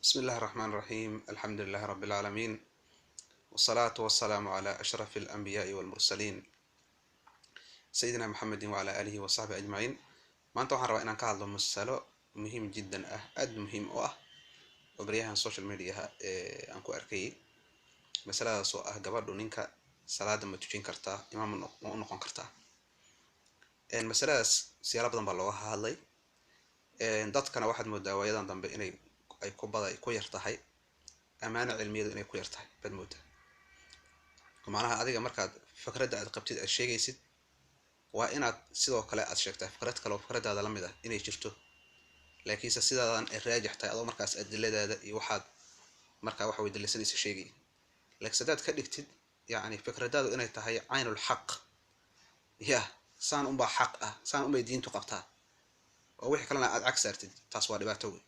بسم الله الرحمن الرحيم، الحمد لله رب العالمين، والصلاة والسلام على أشرف الأنبياء والمرسلين، سيدنا محمد وعلى آله وصحبه أجمعين. Maanta waxaan rabaa inaan ka hadlo masalo muhiim jiddan ah, aada muhiim u ah, oo baryahan social mediaha ee aan ku arkayay. Masaladaas oo ah: gabadhu ninka salaada ma tujin kartaa? Imaam ma u noqon kartaa? Masaladaas siyaalo badan baa looga hadlay. Dadkana waxaad moodaa waayadan dambe inay ay ku bada ku yar tahay amaano cilmiyadu, inay ku yar tahay baad moodaa. Macnaha, adiga markaad fikradda aad qabtid aad sheegaysid, waa inaad sidoo kale aad sheegtaa fikrad kale oo fikradaada la mid ah inay jirto, laakiinse sidaadan ay raajix tahay, adoo markaas adiladaada iyo waxaad markaa waxa way dalisanaysa sheegay. Laakiinse haddaad ka dhigtid, yacni, fikradaadu inay tahay caynul xaq, yah saan unbaa xaq ah, saan unbay diintu qabtaa, oo wixii kalena aad cag saartid, taas waa dhibaato wey.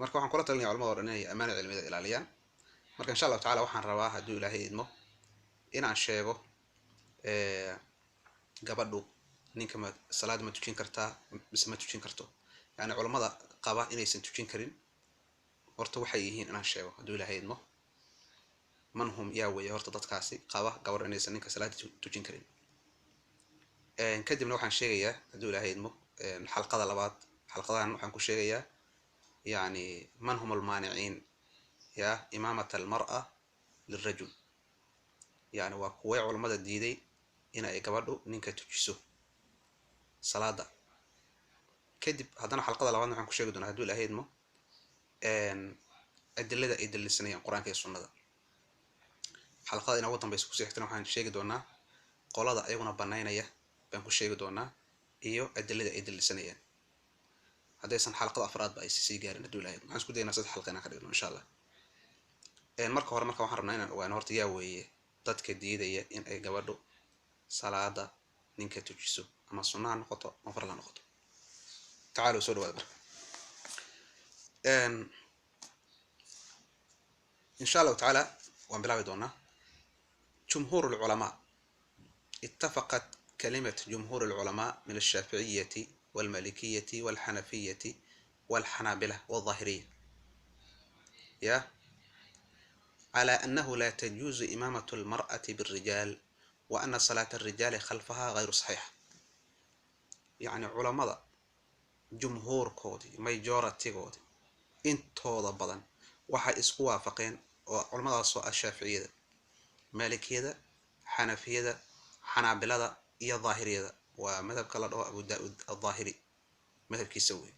Marka waxaan kula talinaya culamada o dhan inay amaana cilmiyada ilaaliyaan. Marka, insha Allahu tacala, waxaan rabaa, hadduu Ilaahay idmo, inaan sheego: gabadhu ninka ma salaada ma tujin kartaa mise ma tujin karto? Yani culamada qaba inaysan tujin karin horta waxay yihiin inaan sheego, hadduu Ilaahay idmo. Man hum? Yaa weeye horta dadkaasi qaba gabadhu inaysan ninka salaada tujin karin? Kadibna waxaan sheegayaa, hadduu Ilaahay idmo, xalqada labaad, xalqadahan waxaan ku sheegayaa, yani, man hum almaaniciin ya imaamat almar'a lirajul, yani waa kuway culamada diiday in ay gabadhu ninka tujiso salaada. Kadib haddana xalqada labaadna waxaan ku sheegi doonaa, hadduu Ilaahay idmo, adilada ay daliilsanayaan, Qur-aanka iyo Sunnada. Xalqada inoogu dambaysa kusii xigtana waxaan sheegi doonaa qolada ayaguna banaynaya baan ku sheegi doonaa iyo adilada ay daliilsanayaan, haddaysan xalqada afraadba ay sii gaarin, hadduu Ilahay. Waxaan isku daynaa 3 xalqa inaan ka dhigno, insha Allah. Marka hore, marka waxaan rabnaa inaan ogaano horta yaa weeye dadka diidaya in ay gabadhu salaada ninka tujiso, ama sunna ha noqoto ama faral ha noqoto. Tacaalo, soo dhawaada. Marka, insha Allahu tacaala, waan bilaabi doonaa. جمهور العلماء، اتفقت كلمة جمهور العلماء من الشافعية والمالكية والحنفية والحنابلة والظاهرية يا على أنه لا تجوز إمامة المرأة بالرجال، وأن صلاة الرجال خلفها غير صحيحة. يعني culamada jumhuurkoodii, majority-goodii, intooda badan waxay isku waafaqeen, oo culamadaas oo ah Shaaficiyada, Maalikiyada, Xanafiyada, Xanaabilada iyo Daahiriyada, waa madhabka la dhaho Abu Daud Aldaahiri madhabkiisa wey.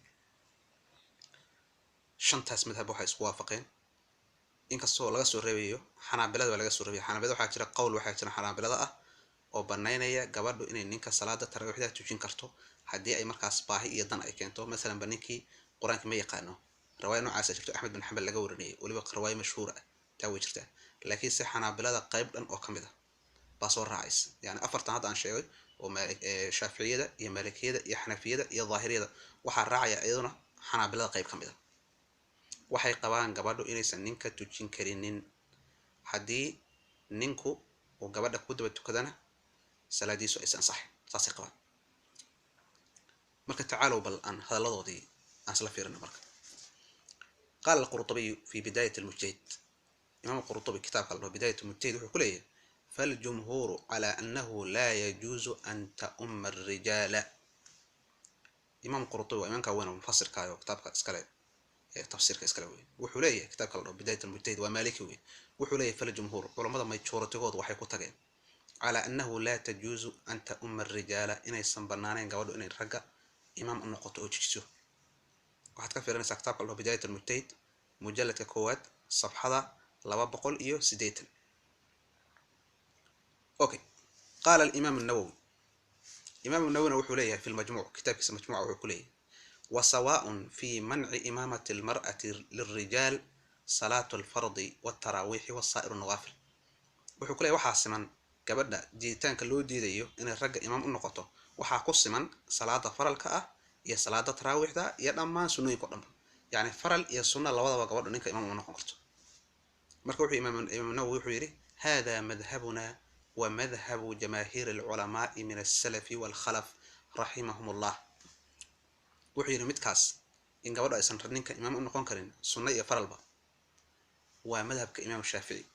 Shantaas madhab waxay isku waafaqeen, inkastoo laga soo reebayo Xanaabilada, baa laga soo reebaya Xanaabilada. Waxaa jira qowl, waxaa jira Xanaabilada ah oo banaynaya gabadhu inay ninka salaada taraawiixda tujin karto, haddii ay markaas baahi iyo dan ay keento. Masalan ba, ninkii Qur-aanka ma yaqaano. Riwaaya noocaasa jirto, Axmed bin Xambal laga warinayay, weliba riwaayo mashhuur ah, taa way jirtaa. Laakiin se Xanaabilada qayb dhan oo ka mid ah baa soo raacaysa. Yani afartan hadda aan sheegay oo Shaaficiyada iyo Maalikiyada iyo Xanafiyada iyo Daahiriyada, waxaa raacaya iyaduna Xanaabilada qayb ka mid ah. Waxay qabaan gabadhu inaysan ninka tujin karinin. Haddii ninku uu gabadha ku daba tukadana, salaadiisu aysan saxin, saasay qabaan. Marka tacaalow, bal aan hadalladoodii aan isla fiirino. Marka, قال القرطبي في بداية المجتهد، إمام القرطبي kitaabka la dhaho بداية المجتهد wuxuu ku leeyahay: فالجمهور على أنه لا يجوز أن تؤم الرجال. Imaam Qurtubi waa imaamka weyn oo mufasirka oo kitaabka iskale, tafsiirka iskale wey. Wuxuu leeyahay kitaabka la dhaho بداية المجتهد, waa Maaliki wey, wuxuu leeyahay: فالجمهور, culamada majority-goodu waxay ku tageen على أنه لا تجوز أن تؤم الرجال, inaysan banaanayn gabadhu inay ragga imaam u noqoto oo jijiso. Waxaad ka fiirinaysaa kitaabka la dhaho بداية المجتهد, mujalladka koowaad, safxada 280. Okay. قال الإمام النووي, إمام النووي wuxuu leeyahay في المجموع, kitaabkiisa Majmuuca, wuxuu ku leeyahay: وسواء في منع إمامة المرأة للرجال صلاة الفرض والتراويح وسائر النوافل. Wuxuu ku leeyahay waxaa siman gabadha diiditaanka loo diidayo inay ragga imaam u noqoto, waxaa ku siman salaada faralka ah iyo salaada taraawiixda iyo dhammaan sunnooyinka o dhanba. Yacni faral iyo sunna labadaba gabadhu ninka imaam uma noqon karto. Marka wuxuu Imaam Nawowi wuxuu yidhi: هذا مذهبنا ومذهب جماهير العلماء من السلف والخلف رحمهم الله. Wuxuu yidhi midkaas In gabadha aysan ninka imaam u noqon karin sunno iyo faralba waa madhabka Imaam Shaafici.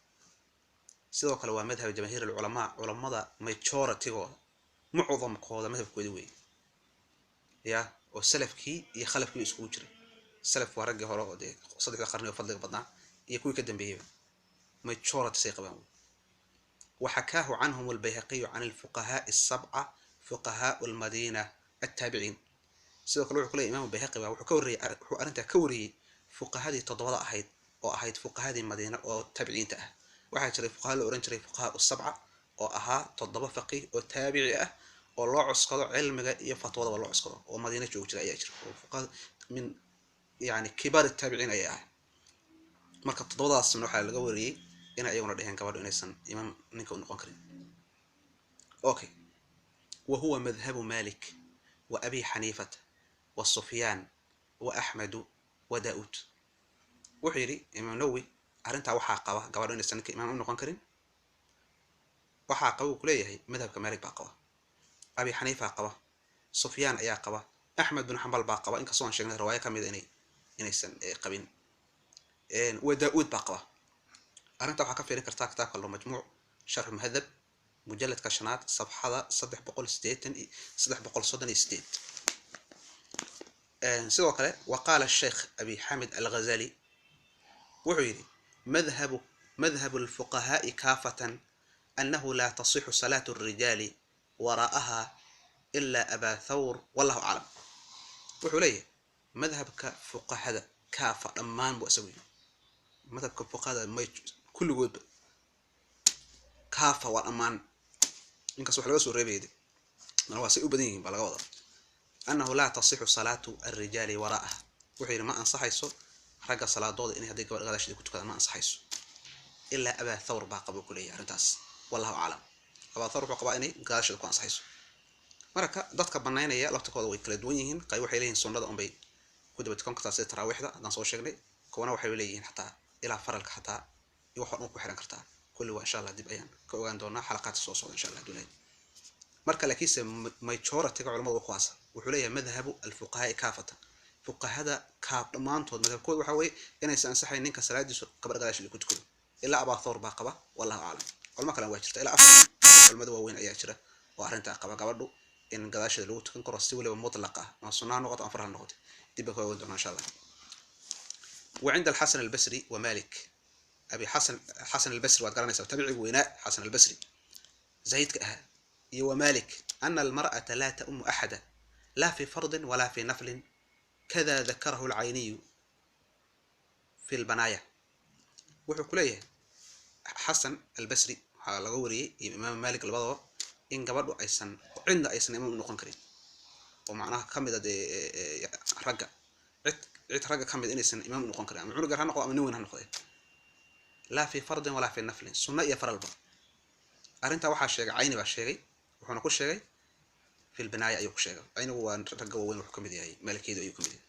Sidoo kale waa madhab jamaahiir alculamaa, culamada majoritygooda, mucdamkooda madhabkooda weeye, ya, oo salafkii iyo khalafkii iskugu jiray. Salaf waa raggii hore oo dee saddexda qarni oo fadliga badnaa iyo kuwii ka dambeeyeyba, majority say qabaan wey. وحكاه عنهم البيهقي عن الفقهاء السبعة فقهاء المدينة التابعين. Sidoo kale wuxuu ku leeyahy Imaam Bayhaqi baa wuxuu ka wariyey, wuxuu arrintaa ka wariyey fuqahadii toddobada ahayd oo ahayd fuqahadii Madiina oo taabiciinta ah. Waxaa jiray fuqaha la oran jiray fuqahaa usabca oo ahaa toddoba faqiih oo taabici ah oo loo cuskado cilmiga iyo fatwadaba loo cuskado oo Madiina joogi jira ayaa jira, oo fuqaha min yani kibaar taabiciin ayay ahay. Marka toddobadaasna waxaa laga wariyey inay iyaguna dheheen gabadhu inaysan imaam ninka u noqon karin. Okay, wa huwa madhabu Malik wa Abi Xaniifata wa Sufyaan wa Axmedu wa Daa'uud. Wuxuu yidhi Imaam Nawowi arrintaa waxaa qaba gabadho inaysan ninka imaam u noqon karin, waxaa qaba uu kuleeyahay madhabka Malik baa qaba, Abi Xaniifa qaba, Sufyaan ayaa qaba, Axmed bin Xambal baa qaba, inkastoo aan sheegnay riwaayo kamida inaysan qabin, wa Daa'uud baa qaba. Arrintaa waxaa ka fiirin kartaa kitaabka lo Majmuuc Sharx Muhadab, mujaladka shanaad, safxada 380, 338. Sidoo kale wa qaala Sheikh Abi Xamid Alghazali, wuxuu yidhi madhabu alfuqahaa'i kaafatan annahu laa tasixu salaatu alrijaali waraa'aha ila Abaa Thawr, wallahu aclam. Wuxuu leeyahay madhabka fuqahada kaafa dhammaan buu isagu yidhi, madhabka fuqahada may kulligoodba, kaafa waa dhammaan, inkaas wax laga soo reebayay mana waa say u badan yihiin baa laga wadaa, annahu laa tasixu salaatu alrijaali waraa'aha. Wuxuu yidhi ma ansaxayso ragga salaadooda inay hadday gabadh gadaasheeda ku tukadaan, ma ansaxayso, ilaa Abaa Thawr baa qaba ku leeyahay arrintaas, wallahu aclam. Abaa Thawr wuxuu qabaa inay gadaasheeda ku ansaxayso. Marka dadka banaynaya laftakooda way kala duwan yihiin. Qayb waxay leeyihiin sunnada unbay ku daba tukan kartaa sida taraawiixda haddaan soo sheegnay. Kuwana waxay leeyihiin xataa ilaa faralka xataa iyo wax oo dhan ku xiran kartaa. Kulli waa insha Allah dib ayaan ka ogaan doonaa xalaqaadka soo socda insha Allah dunida. Marka laakiinse majority-ga culamadu waa kuwaasa. Wuxuu leeyahay madhabu alfuqahaai kaafatan, fuqahada kaaf dhammaantood madhabkooda waxaa weeye inaysan ansaxayn ninka salaadiisu gabadh gadaasheeda ku tukado, ilaa Abaa Thawr baa qaba, wallahu aclam. Culmo kalena waa jirta, ilaa afar culimada waaweyn ayaa jira oo arrintaa qaba, gabadhu in gadaasheeda lagu tukan karo si waliba mutlaq ah, ama sunna ha noqoto ama far ha noqoto. Dib baan ka ogaan doonaa insha Allah. وعند الحسن البصري ومالك، أبي حسن، حسن البصري waad garanaysaa, tabici weynaa Xasan Albasri zaydka ahaa, iyo ومالك أن المرأة لا تؤم أحدا لا في فرض ولا في نفل، كذا ذكره العيني في البناية. Wuxuu ku leeyahay Xasan Albasri waxaa laga wariyey iyo Imaam Malik labadaba in gabadhu aysan cidna aysan imaam u noqon karin, oo macnaha kamid a dee ragga, cid ragga ka mid inaysan imaam u noqon karin, ama cunug yar ha noqdo ama nin weyn ha noqdee, laa fi fardin walaa fi naflin, sunno iyo faralba. Arrintaa waxaa sheegay Cayni baa sheegay, wuxuuna ku sheegay fi lbinaaya ayuu ku sheegay. Caynigu waa ragga waaweyn, wuxuu kamid yahay maalikiyadu ayuu kamid yahay.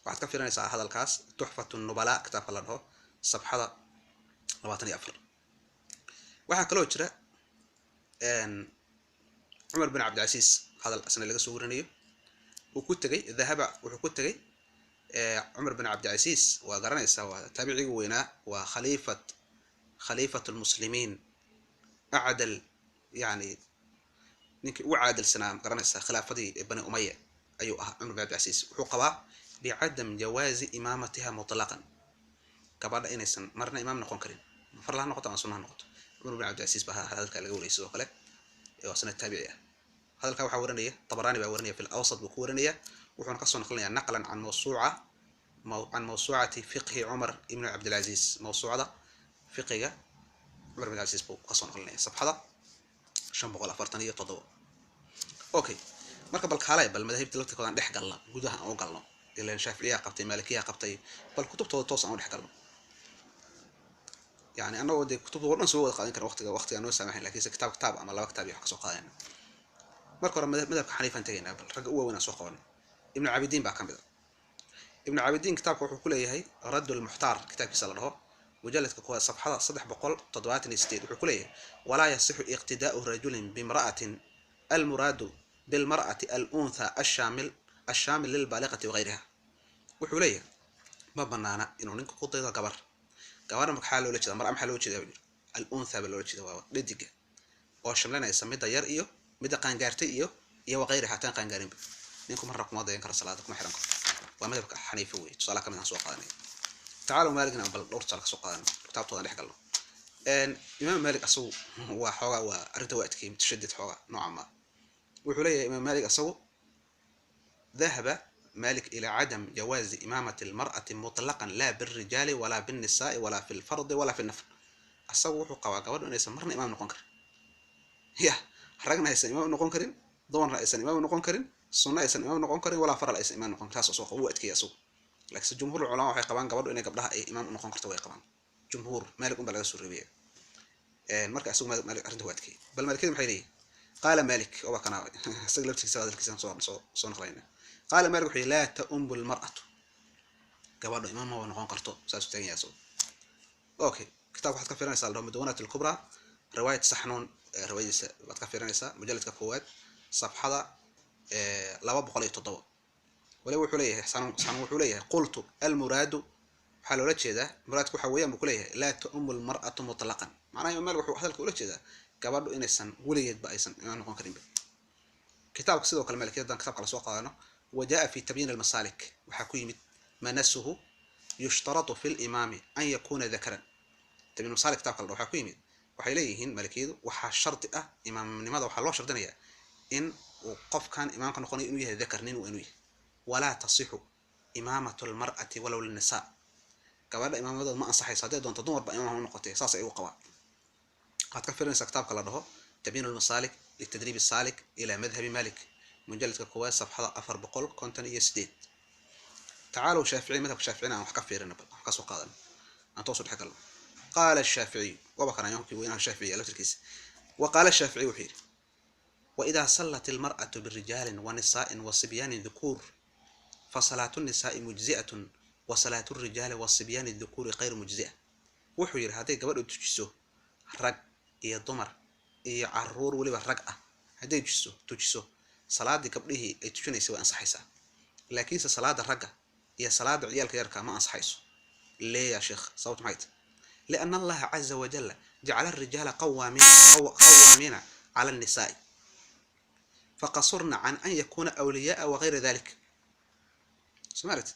Waxaad ka fiirinaysaa hadalkaas Tuxfatu Nubala kitaabka la dhaho, safxada 24. Waxaa kaloo jira Cumar bin Cabdilcasiis hadal asna laga soo warinayo uu ku tegay, dahaba wuxuu ku tegay Cumar bin Cabdilcasiis, waa garanaysaa, waa taabiciga weynaa, waa khaliifat lmuslimiin, acdal yani ninkii ugu caadilsanaa garanaysaa khilaafadii Bani Umaya ayuu ahaa Cumar bin Cabdilcasiis. Wuxuu qabaa bicadam jawaazi imaamatiha mutlaqan, gabadha inaysan marna imaam noqon karin, farla ha noqoto ama sunna ha noqoto. Cumar bin Cabdilcasiis baa hadalka laga wariyay sidoo kale, oo asna taabici ah. Hadalka waxaa warinaya Tabarani baa warinaya, fi lawsat buu ku warinaya, wuxuuna kasoo naqlinaya naqlan can mawsuuca can mawsuucati fiqhi Cumar ibn Cabdilcaziz, mawsuucada fiqiga Cumar bin Cabdilcaziz buu kasoo naqlinaya, safxada 547. Okay, marka bal kaalay bal madaahibta laftirkooda aan dhex galno, gudaha aan u galno, ilaan Shaaficiyaha qabtay, Maalikiyaha qabtay, bal kutubtooda toos aan u dhex galno. Yani annagoo dee kutubta oo dhan soo wada qaadan kara waqtiga noo saamaxayn, lakiinse kitaab kitaab ama laba kitaab iyo wax kasoo qaadanayna. Marka hore madhabka Xaniifaan tegaynaa, bal ragga u waaweyn aan soo qabanay. Ibnu Caabidiin baa ka mid a. Ibnu Caabidiin kitaabka wuxuu ku leeyahay Radd lmuxtaar kitaabkiisa la dhaho, mujaladka koowaad, safxada 378, wuxuu ku leeyahay walaa yasixu iqtidaa'u rajulin bimra'atin, almuraadu bilmar'ati aluntha ashaamil lilbaaliqati wagayriha. Wuxuu leeyahay ma banaana inuu ninku ku daydo gabar. Gabadha maxaa loola jeedaa? Mar'a maxaa loola jeedaa buu yidhi? Al-untha baa loola jeeda, waa dhediga oo shamlinaysa midda yar iyo midda qaangaartay iyo waqayri hataan qaangaarinba. Ninku marna kuma dayan karo, salaada kuma xiran karo. Waa madhabka Xaniifa wey, tusaale kamid aan soo qaadanay. Tacaalow Maaligna bal dhowr tusaale kasoo qaadano, kitaabtoodan dhex galno. Imaam Maalik asagu waa xoogaa, waa arrinta waa adkeeyey, mutashadid xoogaa noocan ma. Wuxuu leeyahay Imaam Maalik asagu: ذهب مالك إلى عدم جواز إمامة المرأة مطلقا، لا بالرجال ولا بالنساء ولا في الفرض ولا في النفل. Asagu wuxuu qabaa gabadhu inaysan marna imaam noqon karin, ya ragna aysan imaam noqon karin, dumarna aysan imaam noqon karin, sunna aysan imaam noqon karin, walaa faral aysan imaam noqon karin. Taas oo wuu adkeeyay asagu. Laakiinse jumhuur culama waxay qabaan gabadhu inay gabdhaha ay imaam u noqon karto, way qabaan jumhuur. Maalik un baa laga soo reebaya. Marka asagu Maalik arrinta waa adkeeyay. Bal Maalikiyadu maxay leeyihin? Qaala Maalik, oo waa kana isaga laftigiisa hadalkiisa soo naqlayna. Qaala Maalik wuxuu yihi: laa ta'ummu lmar'atu, gabadhu imaam ma noqon karto. Saasuu taagan yahay asagu. Okay, kitaabka waxaad ka fiirinaysaa la dhaho Mudawanat Alkubra, riwaayat Saxnuun, riwaayadiisa baad ka fiirinaysaa, mujalladka koowaad, safxada 207. Waliba wuxuu leeyahay Saxnuun, wuxuu leeyahay: qultu almuraadu, waxaa loola jeedaa, muraadku waxa weeyaan buu ku leeyahay, laa ta'ummu almar'atu mutlaqan. Macnaha Imaam Maalik wuxuu hadalka ula jeedaa gabadhu inaysan weligeedba aysan imaam noqon karinba. Kitaabka sidoo kale Maalikiyada kitaabka la soo qaadano, وجاء في تبيين المسالك, waxaa ku yimid manasuhu yushtaratu fi limaami an yakuna dakaran. Tabyiin Masalik kitaabka la dhaho waxaa ku yimid, waxay leeyihiin Maalikiyadu waxaa shardi ah imaamnimada, waxaa loo shardinayaa in uu qofkan imaamka noqonayo inuu yahay dakar, nin waa inuu yahay. Walaa tasixu imaamatu lmar'ati walow linisaa, gabadha imaamadooda ma ansaxayso hadday doonto dumarba imaam u noqotay. Saas ay u qabaan. Waxaad ka fiirinaysaa kitaabka la dhaho Tabyiin Almasaalik litadriib Saalik ila madhabi Malik, mujaladka koowaad, safxada 458. Tacaalow Shaaficiy, madhabka Shaaficina aan wax ka fiirino, bal wax ka soo qaadano, aan toosu dhex galno. Qaala Shaaficiy, waba kana imaamkii weynaha Shaaficiya laftirkiisa. Wa qaala Shaaficiy, wuxuu yidhi: وإذا صلت المرأة برجال ونساء وصبيان ذكور فصلاة النساء مجزئة وصلاة الرجال والصبيان الذكور غير مجزئة. Wuxuu yidhi hadday gabadhu tujiso rag iyo dumar iyo caruur weliba rag ah, hadday tujiso, salaadii gabdhihii ay tujinaysay way ansaxaysaa, laakiinse salaada ragga iyo salaada ciyaalka yarka ma ansaxayso. Lee ya sheekh, sababtu maxay tahay? لأن الله عز وجل جعل الرجال قوامين على النساء فقصرنا عن أن يكون أولياء وغير ذلك. سمعت؟